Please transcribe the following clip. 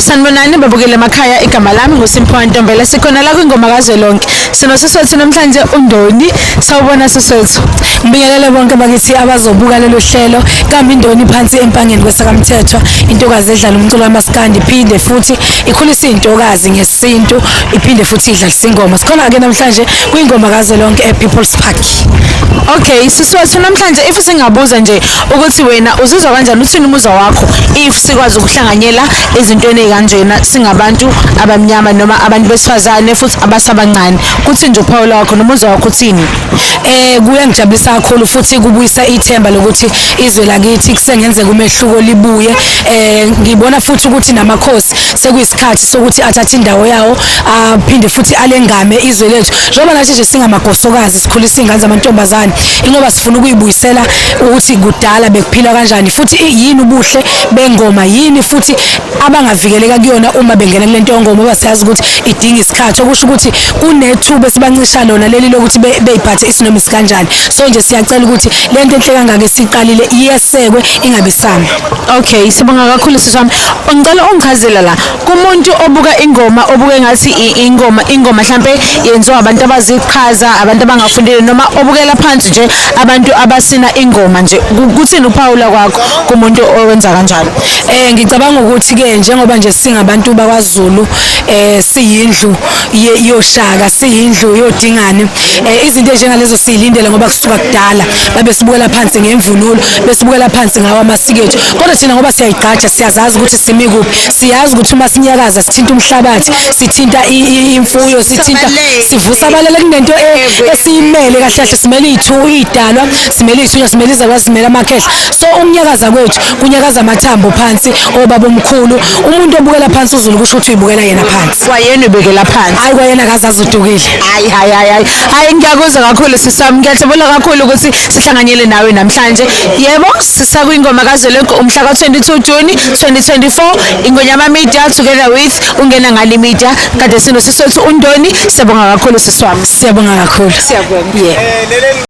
Sanibonani babukele emakhaya, igama lami nguSimphiwe Ntombela, sikhona la kwingoma kazwelonke. Sinosiswethu namhlanje uNdoni. Sawubona siswethu. Ngibingelele bonke bakithi abazobuka lolu hlelo. Kambe iNdoni phansi empangeni kwesakamthethwa, intokazi edlala umculo wamaskandi iphinde futhi ikhulise iy'ntokazi ngesintu, iphinde futhi idlalise ingoma. Sikhona-ke namhlanje kwingoma kazwelonke e-People's Park. Okay, siswethu namhlanje if singabuza nje ukuthi wena uzizwa kanjani, uthini umuzwa wakho if sikwazi ukuhlanganyela ezintweni ey'kanjena singabantu abamnyama noma abantu besifazane futhi abasabancane, kuthi nje uphawula wakho nomuzwa wakho uthini? Kuyangijabulisa kakhulu futhi kubuyisa ithemba lokuthi izwe lakithi kusengenzeka umehluko libuye. Ngibona futhi ukuthi namakhosi sekuyisikhathi sokuthi athathe indawo yawo aphinde futhi alengame izwe lethu. Njengoba nathi nje singamagosokazi sikhulisa iy'ngane zamantombazane, ingoba sifuna ukuyibuyisela ukuthi kudala bekuphilwa kanjani futhi yini ubuhle bengoma, yini futhi abangavikeleka kuyona uma bengena kule nto yengoma, ngoba siyazi ukuthi idinga isikhathi, okusho ukuthi kunethuba esibancisha lona leli lokuthi beyiphathe isinoma isikanjani. So nje siyacela ukuthi le nto enhle kangaka esiyiqalile iyesekwe ingabe isama. Okay, sibonga kakhulu sisi wami. Ngicela ungichazela la kumuntu obuka ingoma, obuke ngathi ingoma mhlambe yenziwa abantu abaziqhaza, abantu abangafundile, noma obukela phansi nje abantu abasina ingoma nje, kuthini uphawula kwakho kumuntu owenza kanjalo? Ngicabanga ukuthi ke njengoba nje singabantu bakwaZulu, siyindlu yoshaka, siyindlu yodingane, izinto ezinjengalezo siyilindele ngoba kusuka kudala babesibukela phansi ngemvunulo, besibukela phansi ngawo amasiko ethu. Kodwa thina ngoba siyayigqaja, siyazazi ukuthi simi kuphi, siyazi ukuthi uma sinyakaza sithinta umhlabathi, sithinta imfuyo, sithinta sivusa abalele, kunento esiyimele kahle kahle, simele iy'dalwa, simele iy'thunywa, simele izakwazi, simele amakhehla. So ukunyakaza kwethu kunyakaza amathambo phansi obaba omkhulu. Umuntu obukela phansi uZulu kusho ukuthi uyibukela yena phansi. Kwayena ubekela phansi. Hayi, kwayena akazazi udukile. Hayi hayi hayi hayi hayi, ngiyakuzwa kakhulu sisami, ngiyajabula kakhulu ukuthi sihlanganyele nawe namhlanje. Yebo, sisakwingoma kazwelonke umhla ka-22 June 2024, Ingonyama Media together with Ungena Ngale Media, kade sinosiswethu uNdoni. Siyabonga kakhulu sisi wami. Siyabonga kakhulu. Siyabonga. Yeah.